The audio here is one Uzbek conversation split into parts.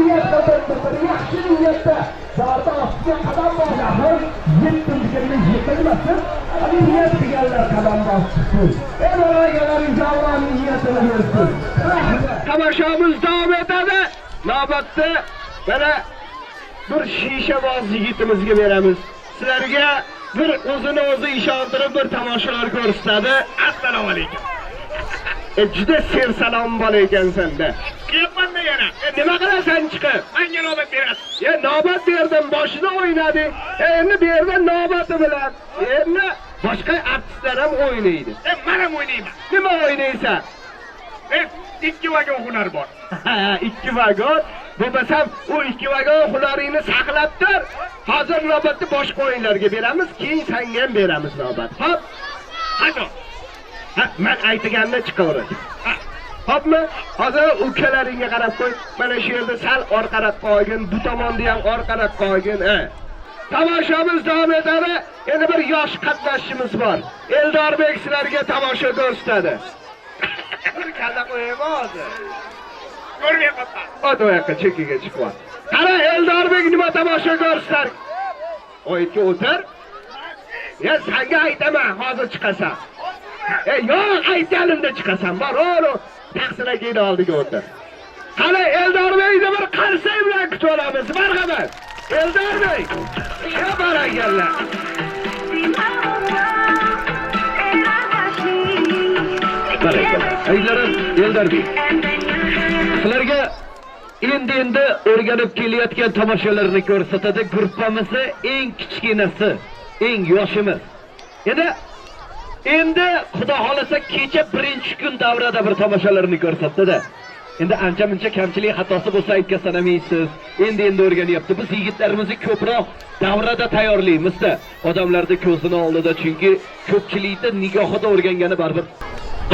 Niyatda bir yaxshi niyatda zarda ostiga qadam bosdi. Yettinchi yiqilmasin. Niyat deganlar qadam bossin. Ey bolalaring Alloh niyatini bersin. Tomoshamiz davom etadi. Navbatda mana bir shishaboz yigitimizga beramiz. Sizlarga bir o'zini o'zi ishontirib bir tomoshalar ko'rsatadi. Assalomu alaykum. Juda sersalom bola ekansan-da. Qilyapman-da yana. Nima qilasan chiqib? Menga navbat berasiz. Navbat berdim, boshida o'ynadi. Endi bu yerda navbati bilan. Endi boshqa artistlar ham o'ynaydi. Men ham o'ynayman. Nima o'ynaysan? 2 vagon hunar bor. Ha, 2 vagon. Bo'lmasam u 2 vagon hunaringni saqlab tur. Hozir navbatni boshqa o'yinlarga beramiz, keyin senga ham beramiz navbat. Hop. Qachon? Ha, men aytganimda chiqaverasan. Hopmi? Hozir ukalaringga qarab qo'y. Mana shu yerda sal orqaroqqa olgin, bu tomonda ham orqaroqqa olgin, ha. Tomoshamiz davom etadi. Endi bir yosh qatnashchimiz bor. Eldorbek sizlarga tomosha ko'rsatadi. Bir kalla qo'yaymi hozir? Ko'rmay qoldim. Ot o yoqqa chekkaga chiqib. Qara Eldorbek nima tomosha ko'rsatar. Oyitga o'tir. Ya senga aytaman, hozir chiqasan. Yo'q, aytganimda chiqasan. Bor, o'g'lim, taqsir akangni oldiga o'tir. Qani Eldorbekni bir qarsak bilan kutib olamiz. Marhamat. Eldorbek. Ya barakalla. Barakalla. Azizlarim, Eldorbek. Sizlarga endi o'rganib kelayotgan tomoshalarni ko'rsatadi. Gruppamizni eng kichkinasi, eng yoshimiz. Endi Xudo xolasa kecha birinchi kun davrada bir tomoshalarni ko'rsatdi-da. Endi ancha-muncha kamchilik xatosi bo'lsa aytga sanamaysiz. Endi o'rganyapti. Biz yigitlarimizni ko'proq davrada tayyorlaymiz-da. Odamlarning ko'zini oldida, chunki ko'pchilikda nigohida o'rgangani baribir.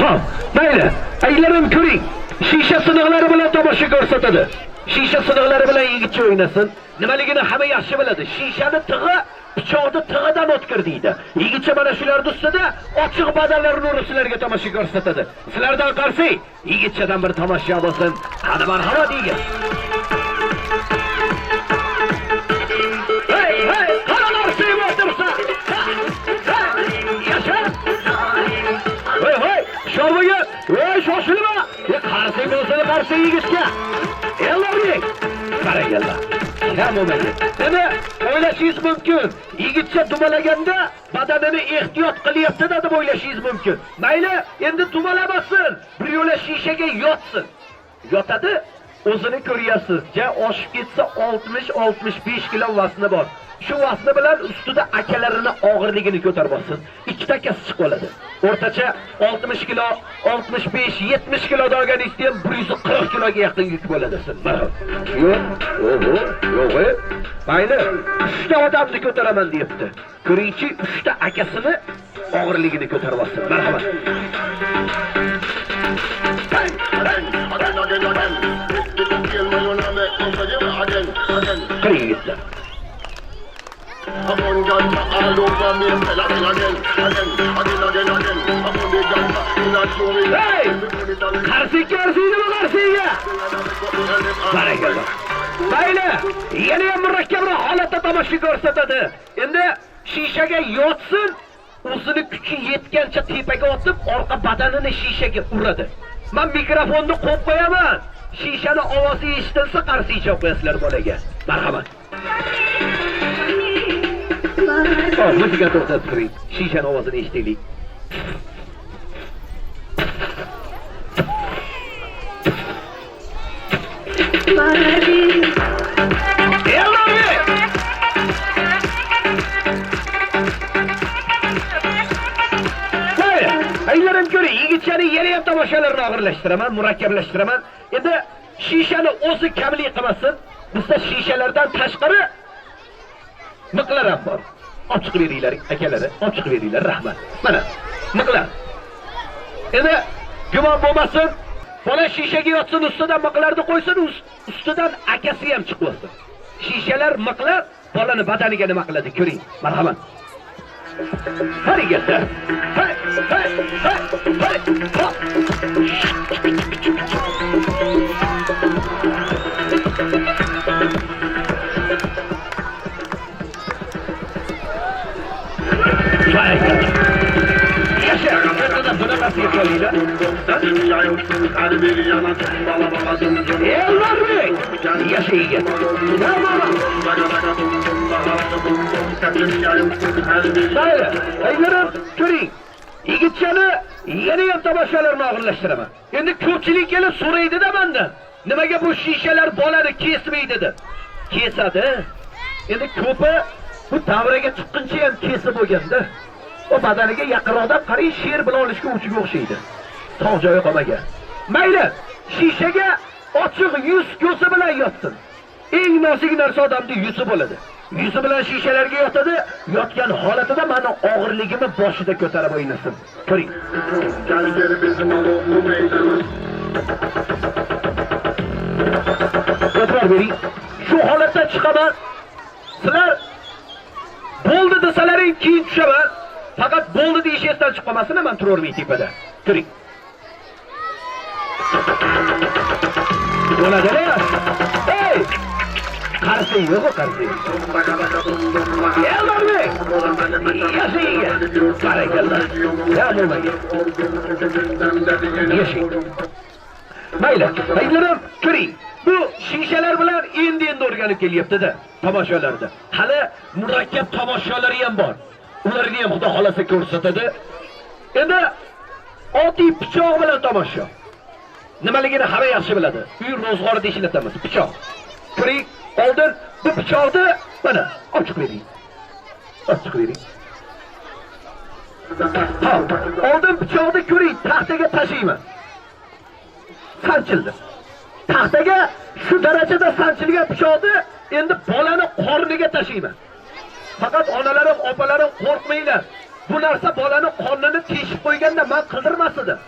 Ha, mayli. Aylarim ko'ring. Shisha siniqlari bilan tomosha ko'rsatadi. Shisha siniqlari bilan yigitcha o'ynasin. Nimaligini hamma yaxshi biladi. Shishani tig'i pichoqni tig'idan o'tkir deydi. Yigitcha mana shularning ustida ochiq badanlarini urib sizlarga tomosha ko'rsatadi. Sizlardan qarshi yigitchadan bir tomosha bo'lsin. Qani marhamat yigit. Hey, hey, qaralar sevib o'tirsa. Yasha. Hey, hey, shorbaga, hey, shoshilma. Qarshi bo'lsin, qarshi yigitga. Eldorbek. Barakalla. Kam bo'lmaydi. Endi o'ylashingiz mumkin. Yigitcha dumalaganda badanini ehtiyot qilyapti-da deb o'ylashingiz mumkin. Mayli, endi dumalamasin. Bir yo'la shishaga yotsin. Yotadi, o'zini ko'ryapsiz. Ja oshib ketsa 60-65 kilo vazni bor. Shu vazni bilan ustida akalarini og'irligini ko'tarib olsin. Ikkita akasi chiqib oladi. O'rtacha 60 kilo, 65, 70 kilo olganingizda ham 140 kiloga yaqin yuk bo'ladi. Marhamat. Yo'q, oho, yo'q. Mayli, 3 ta odamni ko'taraman deyapti. Ko'ringchi, 3 ta akasini og'irligini ko'tarib olsin. Marhamat. Qiring yigitlar. Hey! Qarsiga arziydimi qarsiga? Barakalla. Mayli, yana ham murakkabroq holatda tomosha ko'rsatadi. Endi shishaga yotsin, o'zini kuchi yetgancha tepaga otib, orqa badanini shishaga uradi. Men mikrofonni qo'yib qo'yaman. Shishani ovozi eshitilsa qarsicha qo'yasizlar bolaga. Marhamat. Musiqa to'xtatib turing. Shishani ovozini eshitaylik. Eldorbek! Aylarim ko'ring, yigitchani yana ham tomoshalarini og'irlashtiraman, murakkablashtiraman. Endi shishani o'zi kamlik qilmasin. Bizda shishalardan tashqari miqlar ham bor. Olib chiqib beringlar, akalari, olib chiqib beringlar, rahmat. Mana, miqlar. Endi gumon bo'lmasin, bola shishaga yotsin, ustidan miqlarni qo'ysin, ustidan akasi ham chiqib olsin. Shishalar, miqlar bolani badaniga nima qiladi, ko'ring. Marhamat. Baraka. Hey, hey, hey, hey. Ha. Baraka. Yasha, o'rtada bunaqasiga solinglar. Elnorbek! Yasha yigit. Tamam. Mayli, aylarim, turing. Yigitchani yana ham tomoshalarni og'irlashtiraman. Endi ko'pchilik kelib so'raydi-da mendan. Nimaga bu shishalar bolani kesmaydi deb. Kesadi. Endi ko'pi bu davraga chiqquncha ham kesib bo'lganda, o badaniga yaqinroqdan qarang, sher bilan olishga uchiga o'xshaydi. Tog' joyi qolmagan. Mayli, shishaga ochiq yuz ko'zi bilan yotsin. Eng nozik narsa odamning yuzi bo'ladi. Yuzi bilan shishalarga yotadi, yotgan holatida meni og'irligimni boshida ko'tarib o'ynasin. Ko'ring. E'tibor bering. Shu holatda chiqaman. Sizlar bo'ldi desalaring keyin tushaman. Faqat bo'ldi deyish esdan chiqib qolmasin, men turavermay tepada. Turing. Bo'ladi. Ey! Qarshi yo'q, qarshi. Elnorbek! Yasha yigit. Barakalla. Ya bo'lmagan. Yashang. Mayli, aylarim, turing. Bu shishalar bilan endi-endi o'rganib kelyapti-da tomoshalarda. Hali murakkab tomoshalari ham bor. Ularni ham Xudo xolasa ko'rsatadi. Endi oddiy pichoq bilan tomosha. Nimaligini hamma yaxshi biladi. Uy ro'zg'orida ishlatamiz pichoq. Ko'ring, oldin bu pichoqni mana ochiq bering. Ochiq bering. Ha, oldin pichoqni ko'ring, taxtaga tashiyman. Sanchildi. Taxtaga shu darajada sanchilgan pichoqni endi bolani qorniga tashiyman. Faqat onalarim, opalarim qo'rqmanglar. Bu narsa bolani qornini teshib qo'yganda men qildirmas edim.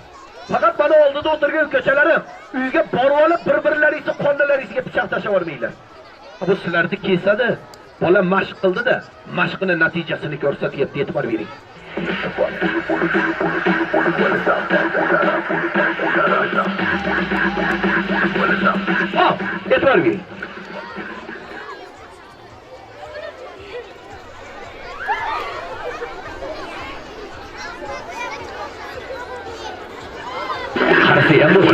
Faqat mana oldida o'tirgan ukachalarim uyga borib olib bir-birlaringizni qornlaringizga pichoq tashlab yubormanglar. Bu sizlarni kesadi. Bola mashq qildi-da, mashqini natijasini ko'rsatyapti, e'tibor bering. Hop, e'tibor bering. Qarasi ham bo'lsin.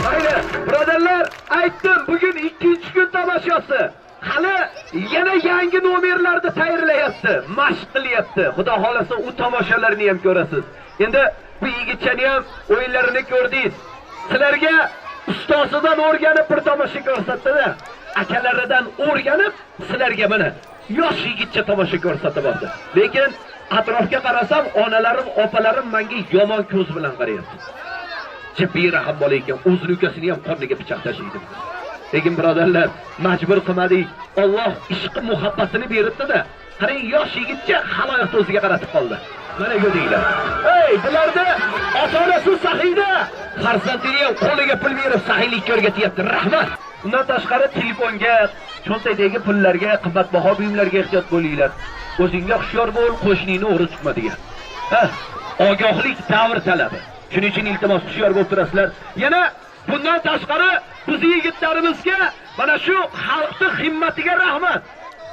Mayli, birodarlar, aytdim, bugun 2-kun tomoshasi. Hali yana yangi nomerlarni tayyorlayapti, mashq qilyapti. Xudo xolasa u tomoshalarni ham ko'rasiz. Endi bu yigitchani ham o'yinlarini ko'rdingiz. Sizlarga ustosidan o'rganib bir tomosha ko'rsatdi-da, akalaridan o'rganib sizlarga mana yosh yigitcha tomosha ko'rsatib oldi. Lekin atrofga qarasam, onalarim, opalarim menga yomon ko'z bilan qarayapti. Berahm bola ekan, o'zini ukasini ham qorniga pichoq tashlaydi. Lekin birodarlar, majbur qilmadik. Alloh ishqi muhabbatini beribdi-da. Qarang, yosh yigitcha xaloyiqni o'ziga qaratib qoldi. Mana ko'rdinglar. Ey, bularda ota-onasi saxiyda, farzandini ham qo'liga pul berib saxiylikka o'rgatyapti. Rahmat. Undan tashqari telefonga, cho'ntakdagi pullarga, qimmatbaho buyumlarga ehtiyot bo'linglar. O'zingga hushyor bo'l, qo'shningni o'g'ri tutma degan. Ha, ogohlik davr talabi. Shuning uchun iltimos hushyor bo'lib turasizlar. Yana bundan tashqari biz yigitlarimizga mana shu xalqning himmatiga rahmat.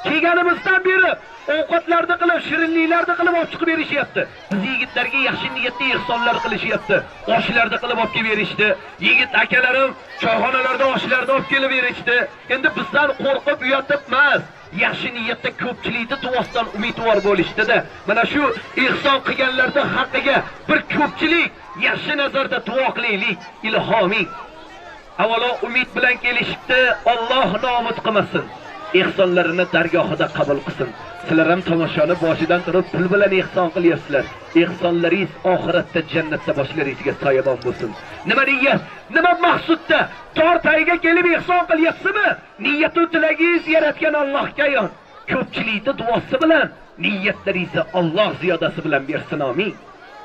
Kelganimizdan beri ovqatlarni qilib, shirinliklarni qilib olib chiqib berishyapti. Biz yigitlarga yaxshi niyatda ehsonlar qilishyapti. Oshlarni qilib olib kelib berishdi. Yigit akalarim choyxonalarda oshlarni olib kelib berishdi. Endi bizdan qo'rqib uyatib emas, yaxshi niyatda ko'pchilikni duosidan umidvor bo'lishdi-da. Mana shu ehson qilganlarning haqqiga bir ko'pchilik yaxshi nazarda duo qilaylik, ilhoming. Avvalo umid bilan kelishibdi, Alloh nomud qilmasin. Ehsonlarini dargohida qabul qilsin. Sizlar ham tomoshani boshidan turib pul bilan ehson qilyapsizlar. Ehsonlaringiz oxiratda jannatda boshlaringizga soyabon bo'lsin. Nima niyat, nima maqsadda tor tagiga kelib ehson qilyapsizmi? Niyatu tilagingiz yaratgan Allohga ayon. Ko'pchilikning duosi bilan niyatlaringizni Alloh ziyodasi bilan bersin, amin.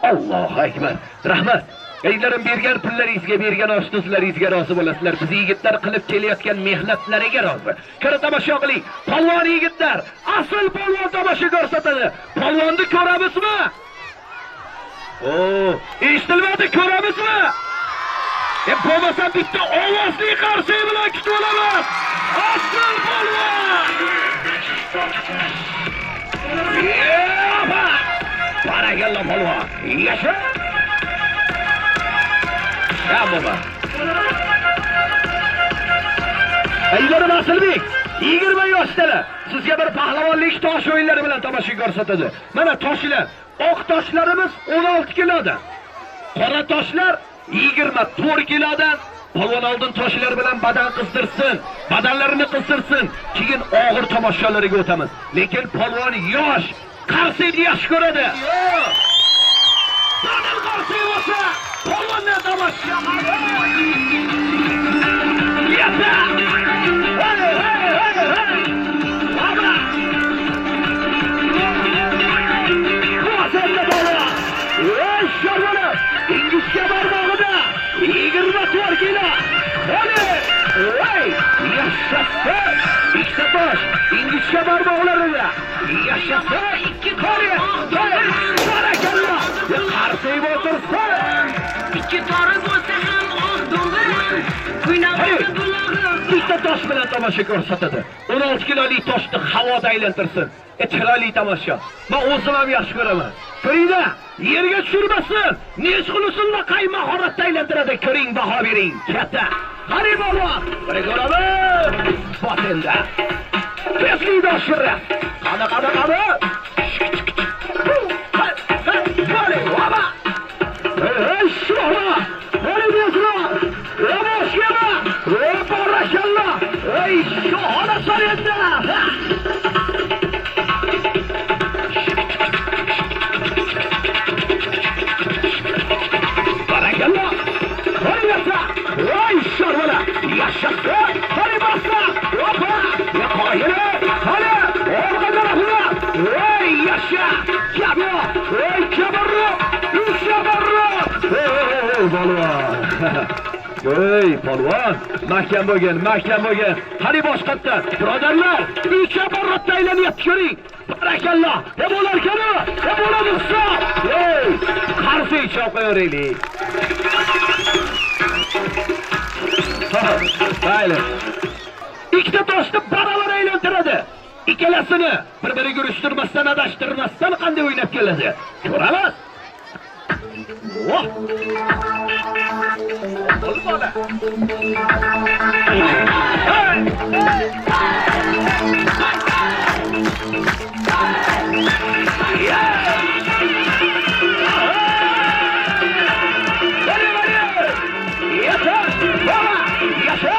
Allohu akbar. Rahmat. Eylarim bergan pullaringizga, bergan osh tuzlaringizga rozi bo'lasizlar. Biz yigitlar qilib kelayotgan mehnatlariga rozi. Kira tomosha qiling. Polvon yigitlar, asl polvon tomosha ko'rsatadi. Polvonni ko'ramizmi? O, eshitilmadi, ko'ramizmi? Bo'lmasa bitta ovozli qarshi bilan kutib olamiz. Asl polvon! Yepa! Barakalla polvon. Yasha! Ya baba. Aylarim Asilbek, 20 yoshdalar. Sizga bir pahlavonlik tosh o'yinlari bilan tomosha ko'rsatadi. Mana toshlar, oq toshlarimiz 16 kilodan. Qora toshlar 24 kilodan. Polvon oldin toshlar bilan badan qizdirsin, badanlarini qizdirsin, keyin og'ir tomoshalarga o'tamiz. Lekin polvon yosh, qarsiyni yaxshi ko'radi. Yo'q. Dadil qarsiy bo'lsa, polvondan tomosha. Yasa! Hey, hey, hey, hey! Baba! Bosenda bola! Ey, sharvana! Ingichka barmog'ida 24 kilo! Hali! Ey, yashasin! Ikkita tosh, ingichka barmoqlarida! Yashasin! Hali! Hali! Barakalla! Qarsiyib o'tirsin! Ikki tori bo'lsa ham oq do'mbiram. Hayır. Kuynavati bulog'i. Bitta tosh bilan tomosha ko'rsatadi. 16 kilolik toshni havoda aylantirsin. Chiroyli tomosha. Men o'zim ham yaxshi ko'raman. Ko'ringda, yerga tushirmasin. Nech qilsin qay mahoratda aylantiradi. Ko'ring, baho bering. Katta. Qani polvon. Bir ko'ramiz. Bos endi. Tezlikni oshirdi. Qani, qani, qani. Qani, hop. Ey, shohra! Qani tezroq! Yavash yana! Ey, barakalla! Ey, shohona endi! Barakalla! Qani yasa! Ey, sharvala! Yashasın! Qani bassa! Hoppa! Ya qoyili! Qani! Orqa tarafına! Ey, yasha! Gap yo'q! Ey, kabarro! Kabarro! Ey, polvon! Ey, polvon! Mahkam bo'lgin, mahkam bo'lgin. Qani boshqatdan, birodarlar, uch barrotda aylanyapti, ko'ring. Barakalla! Ne bo'larkan u? Ne bo'ladi hisob? Ey, qarshi chopqaveraylik. Mayli. Ikkita toshni baravar aylantiradi. Ikkalasini bir-biriga urishtirmasdan, adashtirmasdan qanday o'ynab keladi? Ko'ramiz. Voh! O'l bola. Hey! Hadi, hadi! Yasha! Baba! Yasha!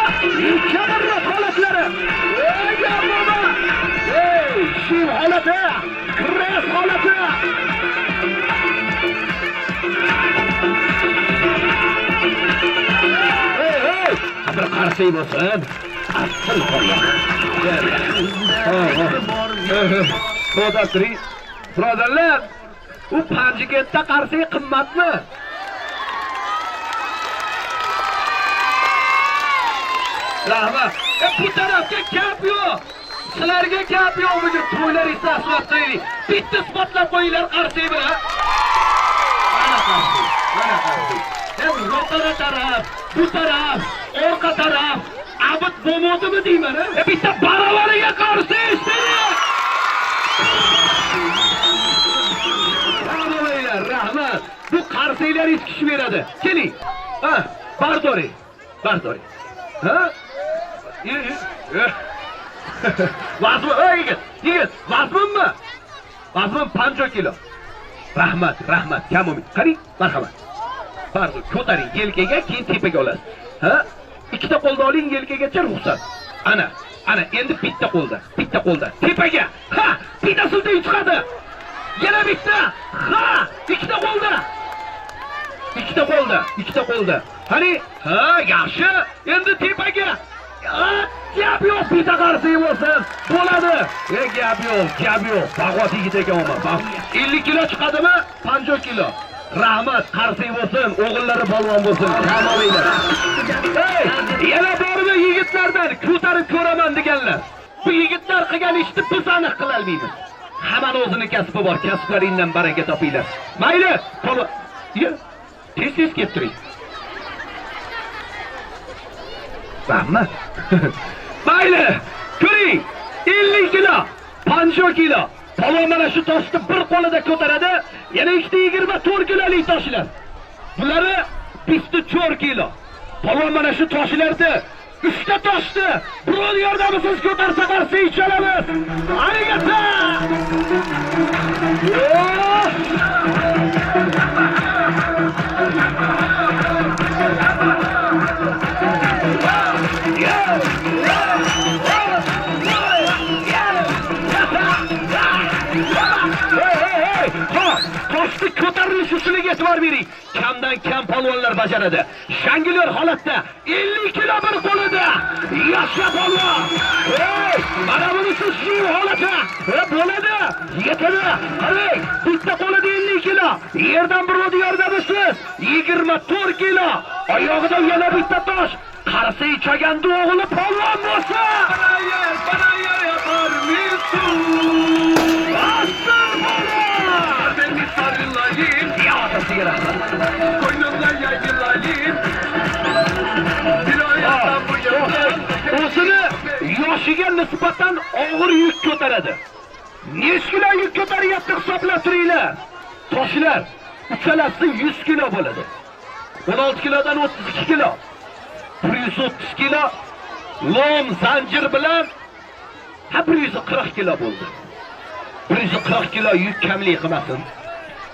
Ikki bir holatlari! Ey, baba! Ey, shiv holati! Kres holati! Hey, hey! Bir qarshi bo'lsin. Asl holat. Birodarlar, u Panjikentda qarshi qimmatmi? Rahmat. Bu tarafga gap yo'q. Sizlarga gap yo'q bugun to'ylaringizda isbot qilaylik. Bitta isbotlab qo'yinglar qarshi bilan. Mana qarshi, mana qarshi. Ro'para taraf, bu taraf, orqa taraf, abid bo'lmadimi deyman, a? Bitta baravariga qarshi eshitiling. Rahmat. Bu qarsiylar kishi beradi. Keling. Ha, bardori. Bardori. Ha? Vazmi, ey yigit, yigit, vazminmi? Vazmim 5 kilo. Rahmat, rahmat, kam bo'lmaydi. Qarang, marhamat. Pardon, ko'taring yelkaga, keyin tepaga olasiz. Ha? Ikkita qo'lda oling yelkagacha ruxsat. Ana, ana endi bitta qo'lda, bitta qo'lda. Tepaga. Ha, bitta siltang chiqadi. Yana bitta. Ha, ikkita qo'lda. Ikkita qo'lda, ikkita qo'lda. Qani? Ha, yaxshi. Endi tepaga. Gap yo'q, bitta qarshi bo'lsin. Bo'ladi. Gap yo'q, gap yo'q. Bag'ot yigit ekan omon. 50 kilo chiqadimi? 50 kilo. Rahmat, qarsak bo'lsin, o'g'illari polvon bo'lsin. Kamolinglar. Ey, yana bormi yigitlardan ko'tarib ko'raman deganlar? Bu yigitlar qilgan ishni biz aniq qila olmaymiz. Hammani o'zini kasbi bor, kasblaringdan baraka topinglar. Mayli, polvon. Tez-tez kelib turing. Rahmat. Mayli, ko'ring. 50 kilo, 50 kilo. Polvon mana shu toshni bir qo'lida ko'taradi, yana ikkita 24 kilolik toshlar. Bulari 54 kilo. Polvon mana shu toshlarni, 3 ta toshni birov yordamisiz ko'tarsa qarshi ichalamiz. Arigata! Hey! Ha, toshni ko'tarilish usuliga e'tibor bering. Kamdan kam polvonlar bajaradi. Shangilyor holatda 50 kilo bir qo'lida. Yasha polvon! Hey, mana bunisi shu holati. Bo'ladi. Yetadi. Qarang, bitta qo'lida 50 kilo. Yerdan bir yordamisiz 24 kilo. Oyog'ida yana bitta tosh. Qarsi ichaganda o'g'li polvon bo'lsa. Bana yer yapar mısın? Aslan polvon! Seni sarılayım, Ya otasiga rahmat. koynumda yayılayım. Bir o yandan bu yandan. O'zini yoshiga nisbatan og'ir yuk ko'taradi. Necha kilo yuk ko'taryapti hisoblab turinglar. Toshlar uchalasi 100 kilo bo'ladi. 16 kilodan 32 kilo. 130 kilo lom zanjir bilan ha 140 kilo bo'ldi. 140 kilo yuk kamlik qilmasin.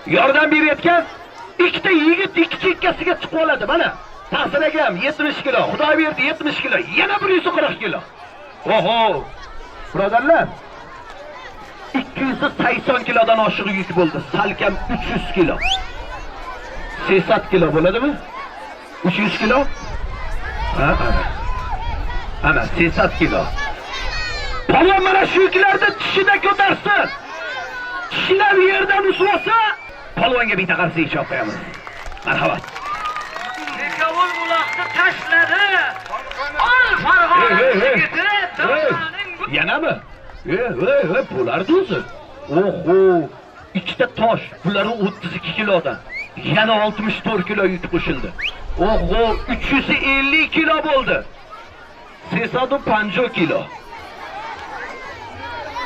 Yordam berayotgan ikkita yigit ikki chekkasiga chiqib oladi mana. Ta'sir akam 70 kilo, Xudoyberdi 70 kilo, yana 140 kilo. Oho! Birodarlar, 280 kilodan oshiq yuk bo'ldi. Salkam 300 kilo. 80 kilo bo'ladimi? 300 kilo? Ha, ana. Ana 80 kilo. Polvon mana shu yuklarni tishida ko'tarsin. Tishlab yerdan ushlasa, polvonga bitta qarsak chop qo'yamiz. Marhamat. Bekavul buloqni tashladi. Ol Farg'ona yigiti Davronning bu Yanami? Ey, bo'lardi o'zi. Oho, ikkita tosh, bulari 32 kilodan. Yana 64 kilo yuk qo'shildi. Oho, 350 kilo bo'ldi. 350 kilo.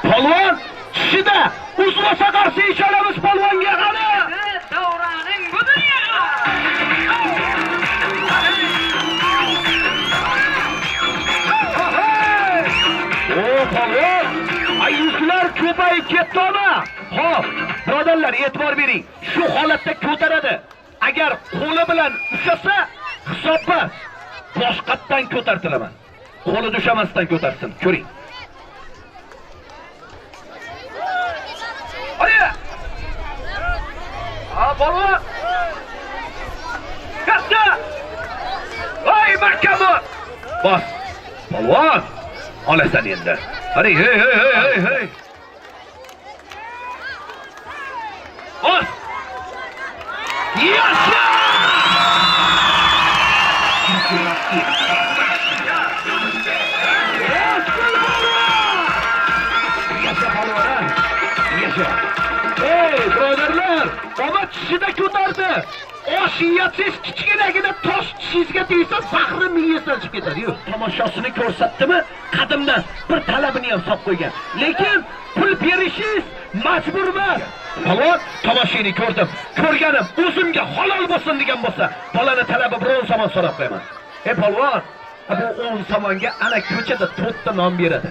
Polvon tishida uzmasa qarshi isholamiz polvonga qani. Davronning bu dunyoga. O polvon, ay yuklar ko'payib ketdimi? Xo'p, birodarlar, e'tibor bering. Shu holatda ko'taradi. Agar qo'li bilan ushlasa, hisobba boshqatdan ko'tartiraman. Qo'li dushamasdan ko'tarsin. Ko'ring. Hadi. Ha, polvon. Katta. Voy, mahkam. Bos. Polvon. Olasan endi. Hadi, hey, hey, hey, hey, hey. Bos. Yasha! Yasha polvon. Yasha. Ey, birodarlar, omad tishida ko'tardi. Osh yeyapsiz, kichkinagina tosh tishingizga tegsa, zahri miyasidan chiqib ketadi-yu. Tomoshasini ko'rsatdimi? Qadimdan bir talabini ham solib qo'ygan. Lekin pul berishingiz majbur emas. Polvon, tomoshani ko'rdim. Ko'rganim o'zimga halol bo'lsin degan bo'lsa, bolani talabi bir 10 somon so'rab qo'yaman. Ey polvon, bu 10 somonga ana ko'chada 4 ta non beradi.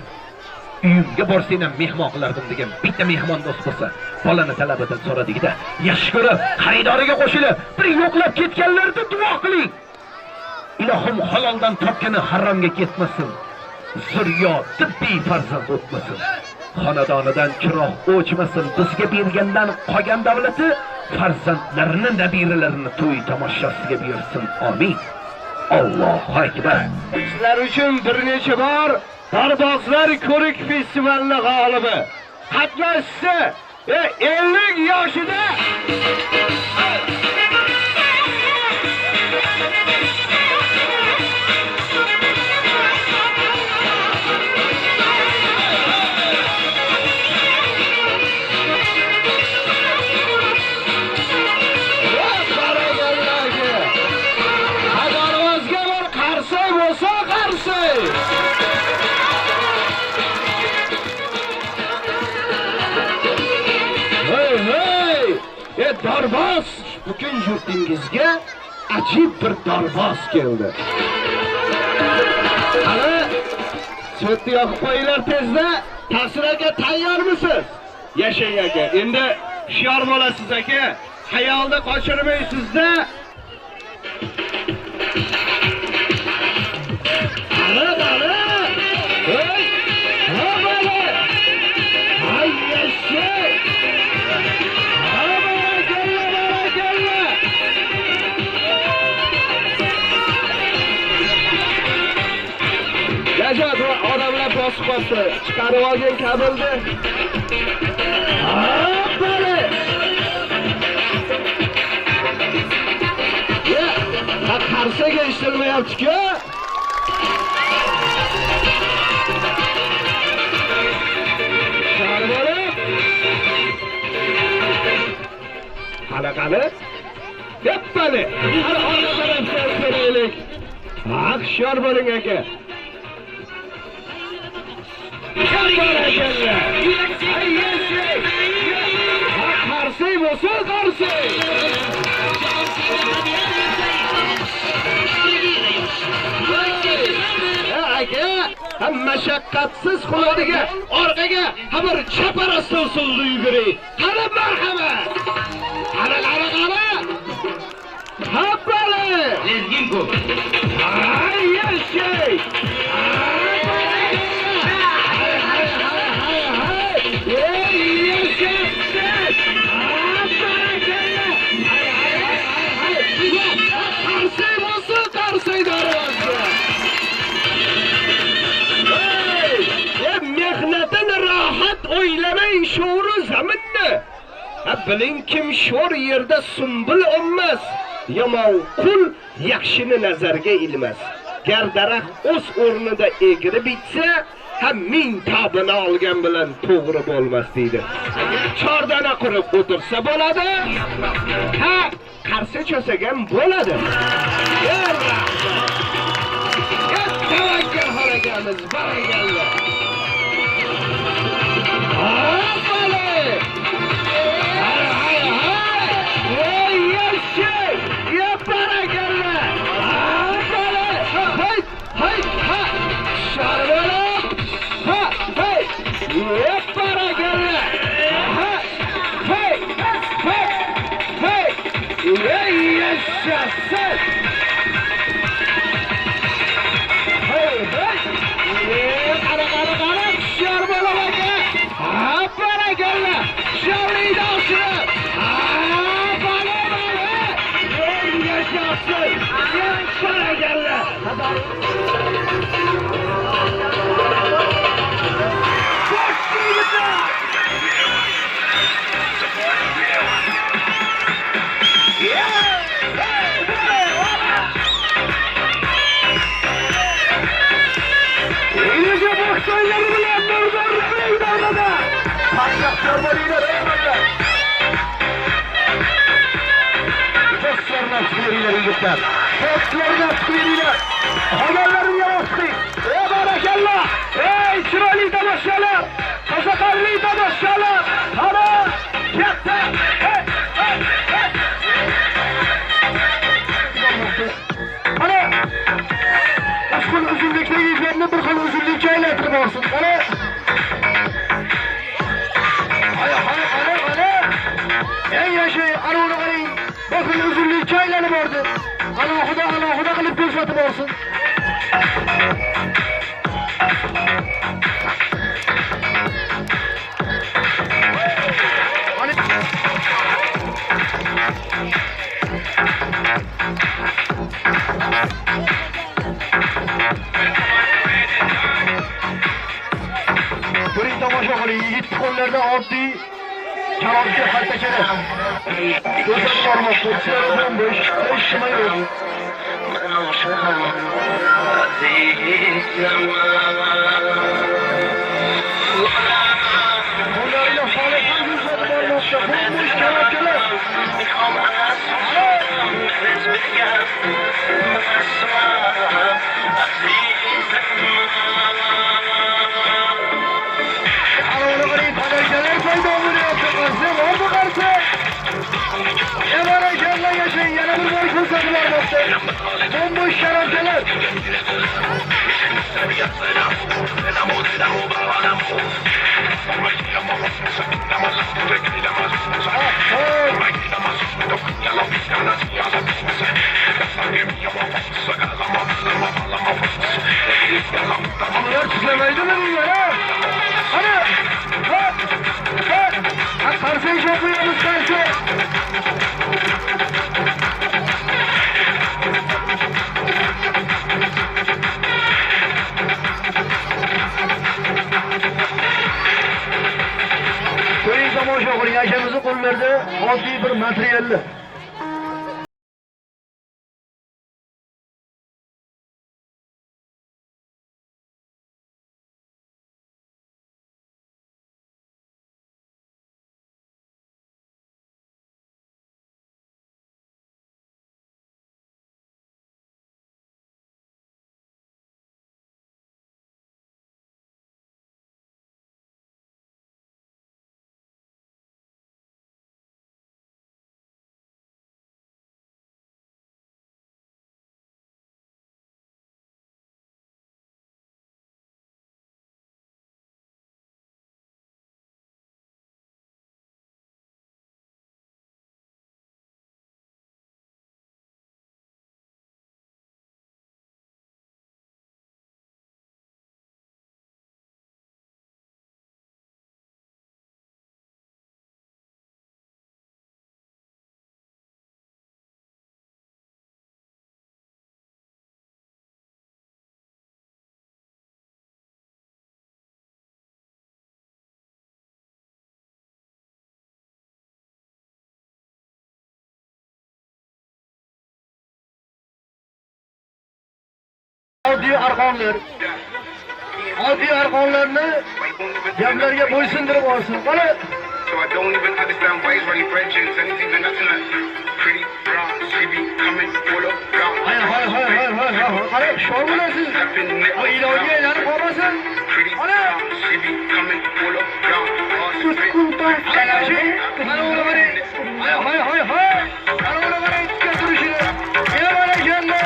Uyimga borsang ham mehmon qilardim degan bitta mehmon do'st bo'lsa, bolani talabidan so'radigida, yaxshi ko'rib, xaridoriga qo'shilib, bir yo'qlab ketganlarda duo qiling. Ilohim haloldan topgani haromga ketmasin. Zurriyoti befarzand o'tmasin. Xonadonidan chiroq o'chmasin. Bizga bergandan qolgan davlati farzandlarini, nabiralarini to'y tomoshasiga bersin. Amin. Allohu akbar. Sizlar uchun bir necha bor Darbozlar ko'rik festivali g'olibi, qatnashchisi 50 yoshida Darvozga bir qarsak bo'lsa qarsak. Hey hey! Darvoz butun yurtingizga ajib bir darvoz keldi. Qani, svetni yoqib qo'yinglar tezda. Tafsir aka, tayyormisiz? Yashang aka. Endi hushyor bo'lasiz aka. Xayolda qochirmaysizda. Qani, qani. Hey! Ha, mana. Hay, yashang. Ha, barakalla, barakalla. Yasha, bu odamlar bosib qolibdi. Chiqarib olgan kabilni. Hoppali! Ya, ha, qarsaga eshitilmayapti-ku. Chiqarib olib. Qani, qani. Hoppali! Qani, orqa tarafdan ko'raylik. Ha, hushyor bo'ling aka. Barakalla. Ay, yashang. Ha, qarsak bo'lsa qarsak. Ha, aka, ha, mashaqqatsiz quladiga orqaga ha bir chaparasta usulda yuguring. Qani, marhamat. Qani, qani, qani. Hoppali! Lezginko. Ay, yashang. Hay, hay, hay, hay, hay. Ey, yashasın. Ha, barakalla. Hay, hay, hay, hay, hay. Qarsak bo'lsa qarsak darvoza. Hey, mehnatini rohat o'ylamang sho'ri zaminni. Ha, biling kim sho'r yerda sumbul olmas, yomon qul yaxshini nazarga ilmas. Gar daraxt o'z o'rnida egri bitsa, ha ming tobini olgan bilan to'g'ri bo'lmas deydi. Agar chordana qurib o'tirsa bo'ladi, ha qarshi cho'sak ham bo'ladi. Ey rahmat! Ey tavakkal akamiz, barakalla. Hoppali! Hay, hay, hay! Ey, yashang! Ya barakalla! Hoppali! Hay, hay, ha! Sharbalab! Ha, hey! Ya barakalla! Ha, hey, hey, hey! Ey, yashasın! Hey, hey! Ey, qara, qara, qara! Hushyor bo'ling aka! Ha, barakalla! Hushyorlikni oshirib! Ha, bala, bala! Ey, yashasın! Ey, barakalla! Bosh yigitlar! Iyice boksörleri bilen Nurdar meydanında. Patlaklar bo'linglar, eyvallah. Bokslarni chiqinglar yigitlar. Bokslarni chiqinglar. Qolganlarini yavosh chiqing. Ey barakalla. Ey chiroyli tomoshalar. Qiziqarli tomoshalar. Qani, katta. Hey, hey, hey. Ana uch xil uzunlikdagi yigitlarni bir xil uzunlikka aylantirib borsin. Ana. Hay, hay, qani, qani. Eng yoshi, ana uni qarang. Bir xil uzunlikka aylanib bordi. Alohida alohida qilib ko'rsatib borsin. Ko'ring, tomosha qiling, yigit qo'llarida oddiy Kalobga xaltachalar. Ko'rsatib bormoqda. Bo'sh, hech nima yo'q. Qo'llariga soliq ham ko'rsatib bormoqda. Bo'sh kalobkalar. Ana uni qarang, podarkalar paydo bo'lyapti. Qarshi bormi qarshi? Barakalla yashang, yana bir bor ko'rsatib bormoqda. Bo'sh kalobkalar. Bular tiklamaydimi bunlar ha? Ana! Ha! Ha! Ha, qarshi ish qo'yamiz qarshi. Ko'ring, tomosha qiling, akamizni qo'llarida oddiy bir materiallar. Oddiy arqonlar. Oddiy arqonlarni gaplarga bo'ysundirib olsin. Qani? So I don't even understand why he's running bridges and he's even nothing like pretty brown. She be coming all around. Hay hay hay hay hay hay. Qani, shor bo'lasiz. O ilonga aylanib qolmasin. Pretty Qani? brown. She be coming all around. Ana shu. Mana uni qarang. Hay hay hay hay. Mana uni qarang, tikka turishini. Ya barakalla.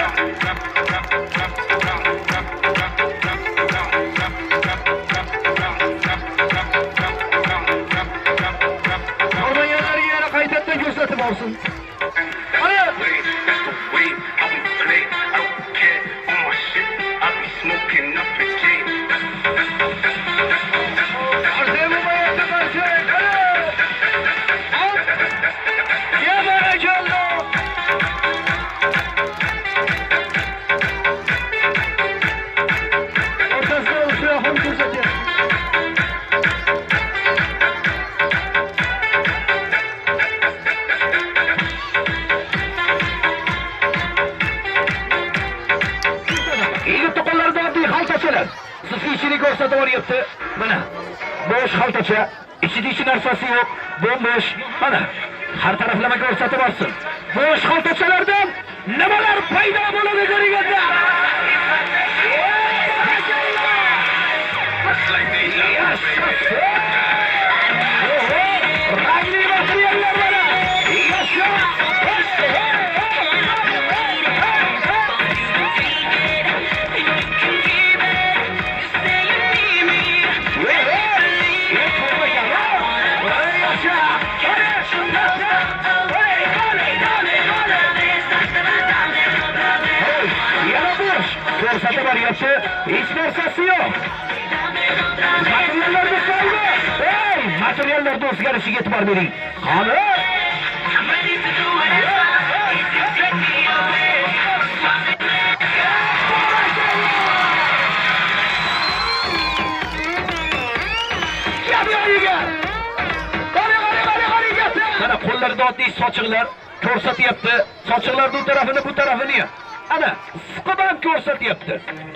Ko'rmaganlarga yana qaytadan ko'rsatib olsin. Qani? That's the way how we play. I don't care on my shit. I be smoking up a J. That's Qarshi bo'lmayapti, qarshi. Qani? Hop. Ya barakalla. O'rtasida o'sha ko'rsatyapti. Yigitni qo'llarida oddiy xaltachalar. Sizga ichini ko'rsatib yuboryapti. Mana bo'sh xaltacha, ichida hech narsasi yo'q, bo'm-bo'sh. Mana har taraflama ko'rsatib olsin. Bo'sh xaltachalardan nimalar paydo bo'ladi ko'ringlar. Rangli materiallar mana. Yasha! Yana bo'sh. Ko'rsatib boryapti. Hech narsasi yo'q. Materiallarni soldi. Ey, materiallarda o'zgarishiga e'tibor bering. Qani? Gap yo'q. Qani, qani, qani, Mana qo'llarida oddiy sochiqlar ko'rsatyapti. Sochiqlarning u tarafini, bu tarafini ham. Ana, siqib ham ko'rsatyapti.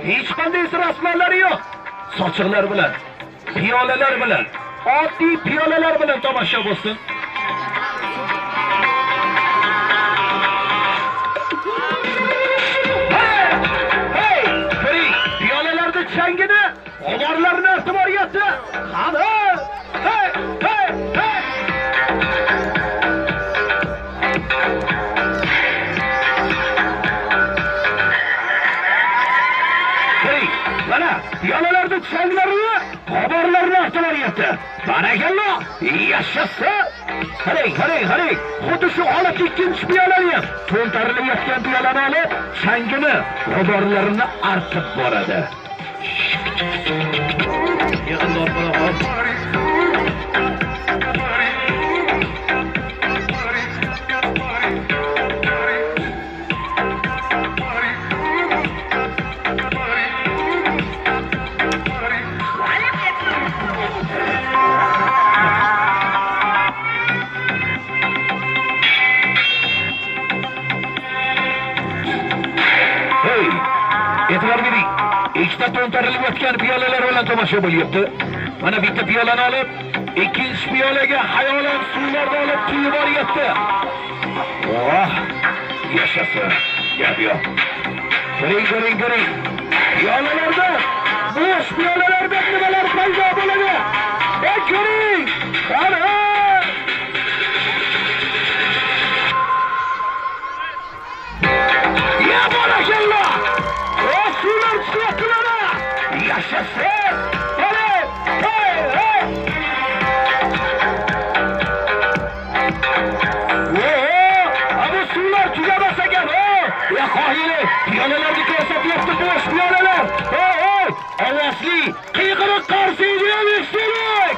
Hech qanday rasmlari yo'q. Sochiqlar bilan, piyolalar bilan, oddiy piyolalar bilan tomosha bo'lsin. Hey! Ko'ring, piyolalarni changini, g'uborlarni artib boryapti. Qani? Hey! Hey! Hey! Ko'ring, mana piyolalarni changlarini, g'uborlarni artib boryapti. Barakallo, yashassin! Qarang, qarang, qarang. Xuddi shu holatda ikkinchi piyolani ham to'ntarilayotgan piyolani olib, changini, g'uborlarini artib boradi. Hey, e'tibor bering. Ikkita to'ntarilayotgan piyolalar bilan tomosha bo'lyapti. Mana bitta piyolani olib, ikkinchi piyolaga xayolan suvlarni olib quyib boryapti. Oh, yashasin. Gap yo'q. Ko'ring, ko'ring, ko'ring. Piyolalarda, bo'sh piyolalarda nimalar paydo bo'ladi? Ey, ko'ring! Qani! Ya barakallo! O suvlar chiqyapti mana! Yashasın! Hey! Hey! Hey! Oo! Bu suvlar tugamas ekan, o! Ya qoyili, piyolalarni ko'rsatyapti bo'sh piyolalar. Hey, hey! Ovozli qiyqiriq qarsiydi ham eshitdik.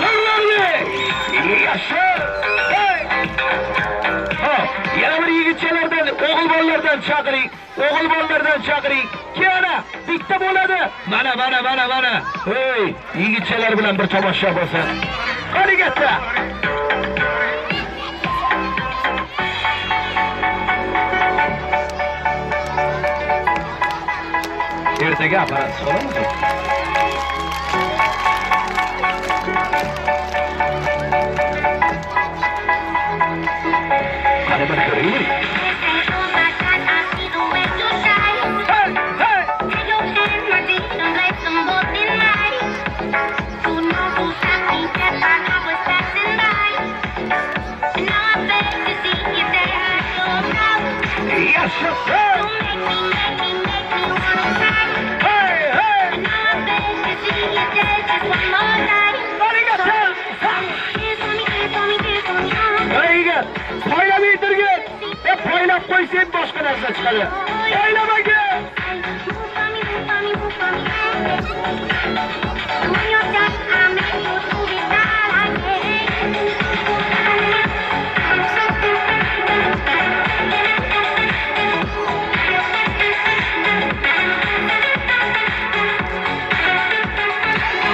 Nurlarli! Yasha! Hey! Ha, yana bir yigitchalardan, o'g'il bolalardan chaqiring. O'g'il bolalardan chaqiring. Yana bitta bo'ladi. Mana, mana, mana, mana. Hey, yigitchalar bilan bir tomosha bo'lsin. Qani katta. Ertaga apparat solamiz. Qani bir ko'raylik. Hey, hey! Yashasın! Hey, hey! Qani katta. Hey, yigit, poylamay turgin. E, poylab qo'ysang boshqa narsa chiqadi. Poylamagin.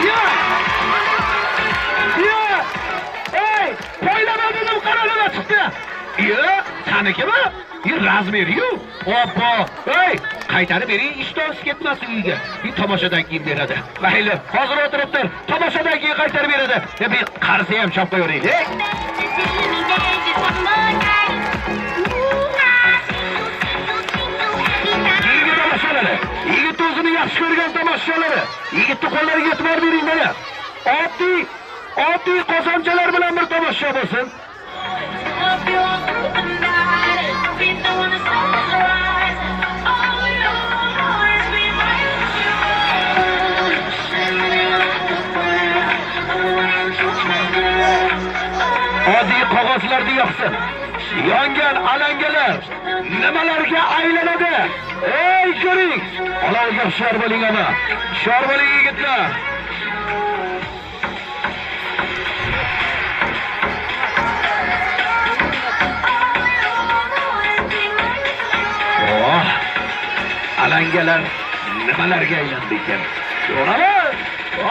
Ya! Ya! Ey, poylama dedim, qara nima chiqdi. Yo, sanikimi? Yo, razmeri-yu. Obbo! Ey, qaytarib bering, ishtonsiz ketmasin uyga. Bir tomoshadan keyin beradi. Mayli, hozir o'tirib tur. Tomoshadan keyin qaytarib beradi. E, bir qarzi ham chop qo'yavering. Keyingi tomoshalari. Yigit o'zini yaxshi ko'rgan tomoshalari. Yigitni qo'llariga e'tibor bering mana. Oddiy, oddiy qozonchalar bilan bir tomosha bo'lsin. Oddiy qog'ozlarni yoqsin. Yongan alangalar nimalarga aylanadi? Ey, ko'ring! Olovga hushyor bo'ling ama. Hushyor bo'ling yigitlar. Oh! Alangalar nimalarga aylandi ekan? Ko'ramiz!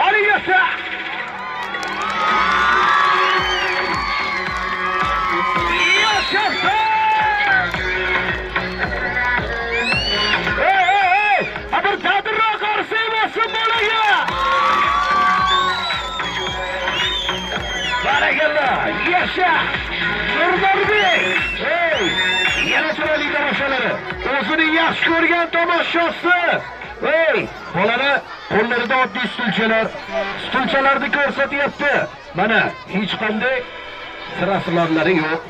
Oliyasa! Yasha! Nurnorbek! Hey! Yana chiroyli tomoshalari. O'zining yaxshi ko'rgan tomoshosi. Hey! Bolani qo'llarida oddiy stulchalar, stulchalarni ko'rsatyapti. Mana hech qanday sira-sirlari yo'q.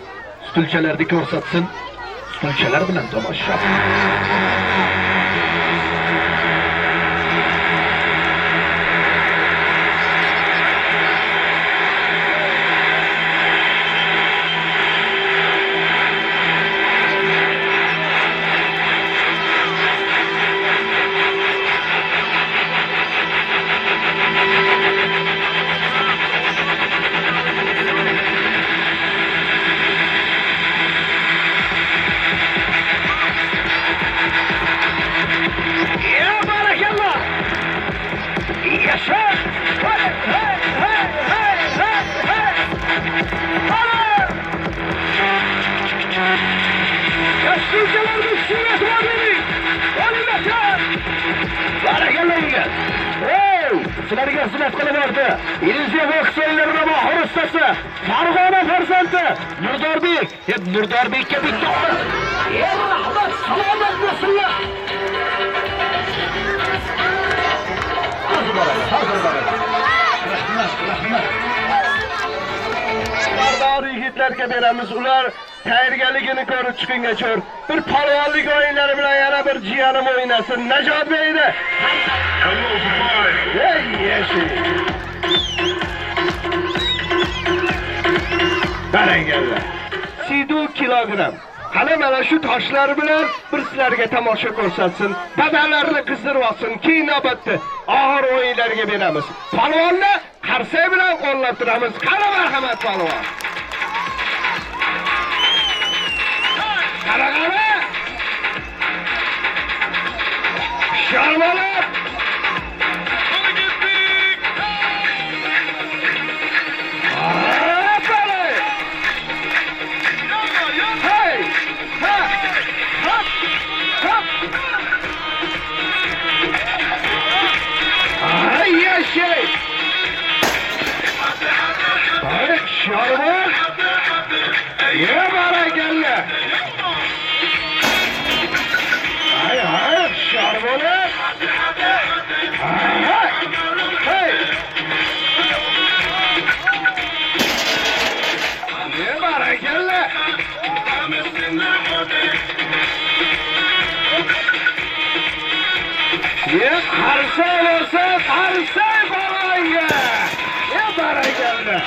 Stulchalarni ko'rsatsin. Stulchalar bilan tomosha. Ya barakallah! Yasha! Hey, hey, hey, hey, hey, hey! Hadi! Yaşlıcalarını sünnet var dedik! Hadi! Barakalla yigit! Hey! Sizlarga xizmat qilib bordi. Ilziya boks o'yinlarini mohir ustasi, Farg'ona farzandi Nurdorbek. Deb Nurdorbekka bitta Ey rahmat, salomat bo'lsinlar. Hozir boradi, hozir boradi. Rahmat, rahmat. Sardor yigitlarga beramiz. Ular tayyorgarligini ko'rib chiqqungacha bir polvonlik o'yinlari bilan yana bir jiyanim o'ynasin. Najot beyni. Ey yashay. Barakalla. Sidu kilogram. Qani mana shu toshlar bilan bir sizlarga tomosha ko'rsatsin. Badanlarini qizdirib olsin. Keyin navbatda og'ir o'yinlarga beramiz. Polvonni qarsak bilan qo'llab turamiz. Qani marhamat polvon. Qara qara. Sharvalab. Aferin. Hey! Ha! Hop! Hop! Ay yaşay! Ay şarman! Ye barakalla! Ay ay şarmanı! Ay! Hey! Ye barakalla! Ye qarsa bo'lsa qarsa bolangga! Ye barakalla!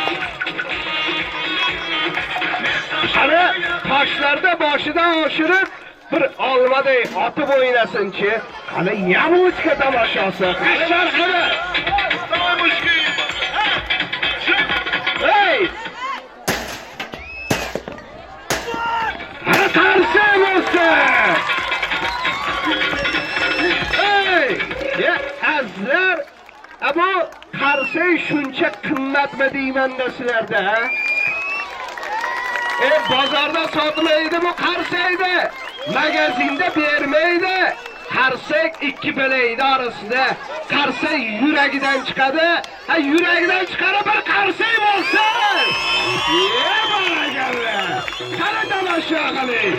Qani toshlarda boshidan oshirib bir olmaday otib o'ynasinchi. Qani yabuchka tomoshosi. Qani marhamat! Hey! Qani qarsa bo'lsa! Ey! Ya azizlar, bu qarsak shuncha qimmatmi deymanda sizlarda, ha? E bozorda sotilmaydi bu qarsakni. Magazinda bermaydi. Qarsak ikki bilakni orasida. Qarsak yuragidan chiqadi. Ha yuragidan chiqarib bir qarsak bo'lsin. Ye barakalla. Qani tomosha qiling.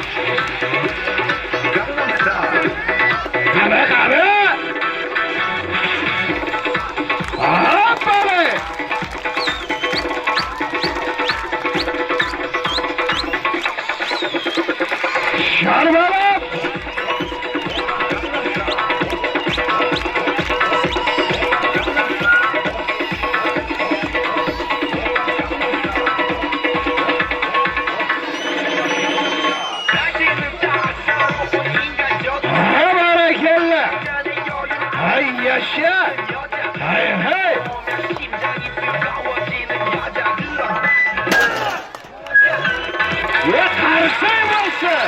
Qani qani. Hoppala! Sharvalab! Ha barakalla! Hay yasha! Hay hay! Ya qarsak bo'lsin!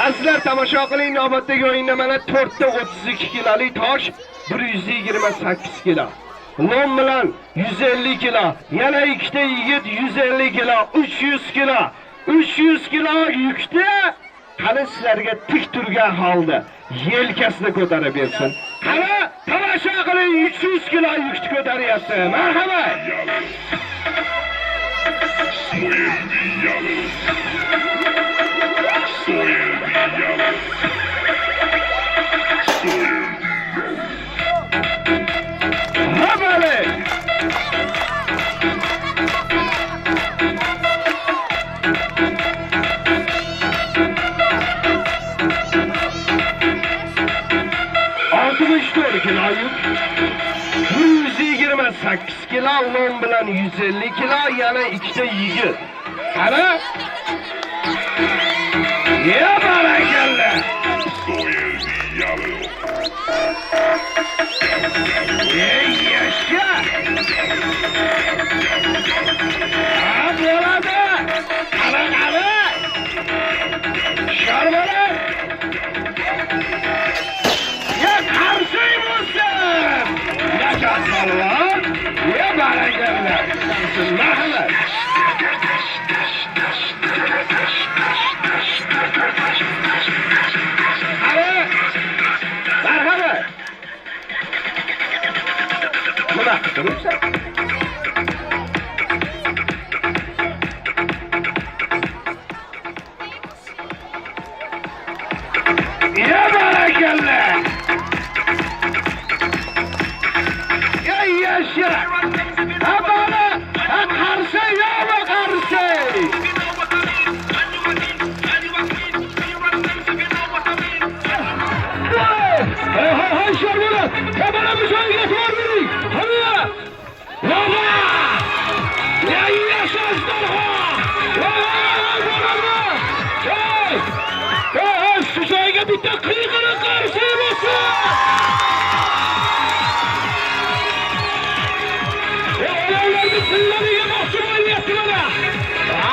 Azizlar tomosha qiling, navbatdagi o'yinda mana 4 ta 32 kilolik tosh 128 kilo. Lom bilan 150 kilo, yana ikkita yigit 150 kilo, 300 kilo. 300 kilo yukni qani sizlarga tik turgan holda yelkasini ko'tarib bersin. Qani tomosha Tomosha qiling, 300 kilo yukni ko'taryapti. Marhamat. Soy el diablo. Soy el diablo. Soy el Habali. 64 kilo yuk. 128 kilo lom bilan 150 kilo, yana ikkita yigit. Qara. Ya barakalla. Soy el diablo. Ey yasha. Ha, bo'ladi. Qara, qara. Sharvara. Ya qarshi bo'lsin. Najot polvon. Ya barakalla. Marhamat. Qara. Marhamat. Nima qilibsan? Ya barakalla. Ya yasha. Ha bola, ha qarshi yo'qmi qarshi? Hey hey hey Sharvara, ha mana bu joyga e'tibor bering. Qani? Yo'q! Ya yasha ajdarho! Hey hey hey bo'ladi! Hey! Hey hey, shu joyga bitta qiyqiriq qarshi bo'lsin! Ey, olovlarni tillariga yemoqchi bo'lyapti mana.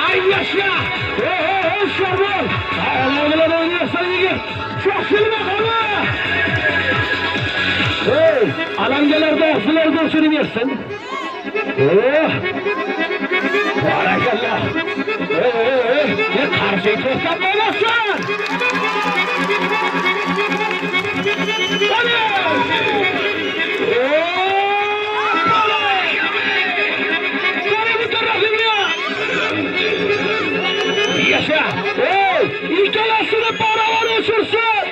Ay yasha! Hey hey hey Sharvon! Olov bilan o'ynayapsan yigit. Shoshilma qani! Hey, alangalarda og'zilarida o'chirib bersin. Oh! Barakalla! Hey, hey, hey! Ye qarshi to'xtab bo'lmasin! Qani! Oh! Bola! Qani bu tarafimga! Yasha! Hey! Ikkalasini barobar o'chirsin!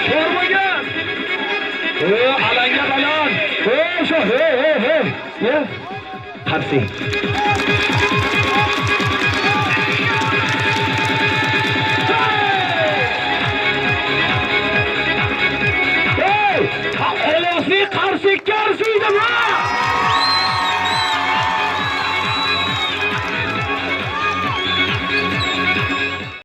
Ko'rmagan! Ey, alanga balon! Ey, shu, hey, hey, hey! Ye? Qarshi. Hey! Olovli qarshi